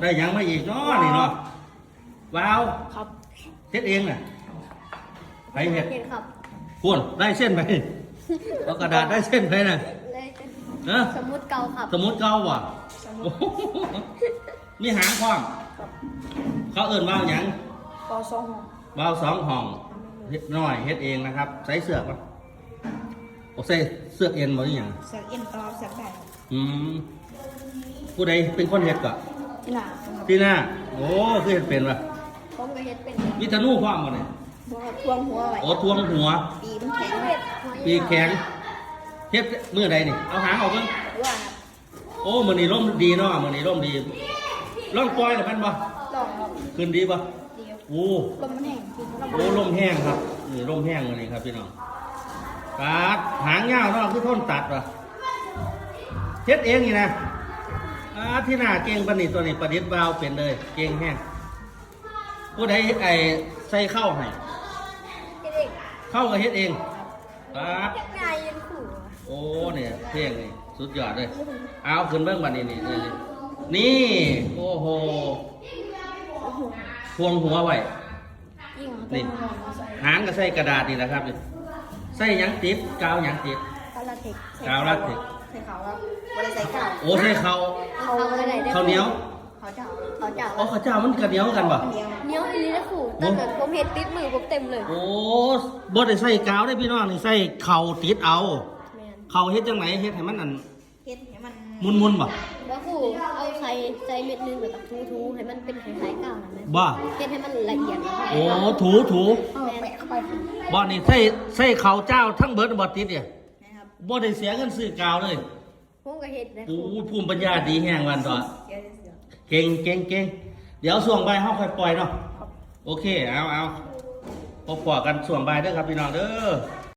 ໄດ້ຫຍັງມາອີກເນາະນີ້ເນາະ? ວາວ ครับ ເຮັດເອງນະ? ໃຜເຮັດ? ເຮັດ ครับ ພຸ້ນ ລາຍເຊັນໃຜ? ເອົາກະດາດລາຍເຊັນໃຜນະ? ເລີຍ ຮະ? ສະໝຸດເກົ່າ ครับ ສະໝຸດເກົ່າບໍ່? ສະໝຸດ ມີຫາງພ້ອມ ເຂົາເອີ້ນວ່າຫຍັງ? ວາວສອງຫ້ອງ ວາວສອງຫ້ອງ ເຮັດນ້ອຍ ເຮັດເອງນະຄັບ. ໃສ່ເຊືອກບໍ່? ໂອ້ ໃສ່ເຊືອກເອັນບໍ່ ຫຼືຫຍັງ? ເຊືອກເອັນຕໍ່ເຊືອກໄດ້ ອືມ ຜູ້ໃດເປັນຄົນເຮັດກໍ? ທີນາ ທີນາ ໂອ້ ຄືເຮັດເປັນວະ? ຜົມກໍເຮັດເປັນ ມີທະນູພ້ອມບໍ່ນີ້? ບໍ່ ຖ່ວງຫົວໄວ້ ໂອ້ ຖ່ວງຫົວ ປີກມັນແຂງ ປີກແຂງ ເຮັດມື້ໃດນີ້? ເອົາຫາງອອກເບິ່ງ ວ່າ ໂອ້ ມື້ນີ້ລົມດີເນາະ ມື້ນີ້ລົມດີ ລອງປ່ອຍແລ້ວແມ່ນບໍ່? ລອງ ຂຶ້ນດີບໍ່? ໂອ້ ລົມມັນແຮງ ໂອ້ ລົມແຮງຄັບ ນີ້ລົມແຮງມື້ນີ້ຄັບພີ່ນ້ອງ. ປາດ ຫາງຍາວເນາະ ຄືຄົນຕັດວະ ເຮັດເອງນີ້ນະ. ປາດ ທີນາເກັ່ງປານນີ້ ຕົວນີ້ປະດິດວາວເປັນເລີຍ ເກັ່ງແຮງ. ຜູ້ໃດ ໄອ້ ໃສ່ເຄົ້າໃຫ້? ເຮັດເອງ ເຄົ້າກໍເຮັດເອງ. ປາດ ເຮັດງ່າຍຢູ່ຄູ ໂອ້ ນີ້ເພງນີ້ສຸດຍອດເລີຍ. ເອົາ ຂຶ້ນເບິ່ງບັດນີ້ ນີ້ ນີ້ ນີ້ ໂອ້ໂຫ ຖ່ວງຫົວໄວ້ ນີ້ ຫາງກໍໃສ່ກະດາດນີ້ແຫຼະຄັບ. ນີ້ ໃສ່ຫຍັງຕິດ? ກາວຫຍັງຕິດ? ກາວລາເທັກ ກາວລາເທັກ ໃສ່ເຂົ້າ ບໍ່ໄດ້ໃສ່ເຂົ້າ ໂອ້ ໃສ່ເຂົ້າ ເຂົ້າກໍໄດ້ ເຂົ້າໜຽວ ເຂົ້າເຈົ້າ ເຂົ້າເຈົ້າ ອໍ ເຂົ້າເຈົ້າມັນກະໜຽວຄືກັນບໍ່? ໜຽວ ໜຽວອີ່ຫຼີເດ້ຄູ ໂອ້ ຕອນນັ້ນຜົມເຮັດຕິດມືຜົມເຕັມເລີຍ. ໂອ້ ບໍ່ໄດ້ໃສ່ກາວເດ້ພີ່ນ້ອງ ນີ້ໃສ່ເຂົ້າຕິດເອົາ. ແມ່ນ ເຂົ້າເຮັດຈັ່ງໃດ? ເຮັດໃຫ້ມັນອັນ ເຮັດໃຫ້ມັນ ໝຸ່ນໆບໍ່? ບໍ່ຄູ ເອົາໃສ່ ໃສ່ເມັດໜຶ່ງ ແລ້ວກໍຖູໆ ໃຫ້ມັນເປັນຄ້າຍໆກາວນັ້ນແຫຼະ ບໍ່ ເຮັດໃຫ້ມັນລະອຽດ. ໂອ້ ຖູໆ ແມ່ນ ແປະເຂົ້າໄປ ບໍ່ ນີ້ໃສ່ ໃສ່ເຂົ້າເຈົ້າທັງເບິດບໍ່ ຕິດນີ້? ແມ່ນຄັບ ບໍ່ໄດ້ເສຍເງິນຊື້ກາວເລີຍ. ຜົມກໍເຮັດໄດ້ ໂອ້ ພູມປັນຍາດີແຮງວ່າຊັ້ນເຖາະ. ເກັ່ງໆໆ ດຽວຊ່ວງບ່າຍເຮົາຄ່ອຍປ່ອຍເນາະ. ໂອເຄ ເອົາໆ ພົບພໍ້ກັນຊ່ວງບ່າຍເດີຄັບພີ່ນ້ອງເດີ.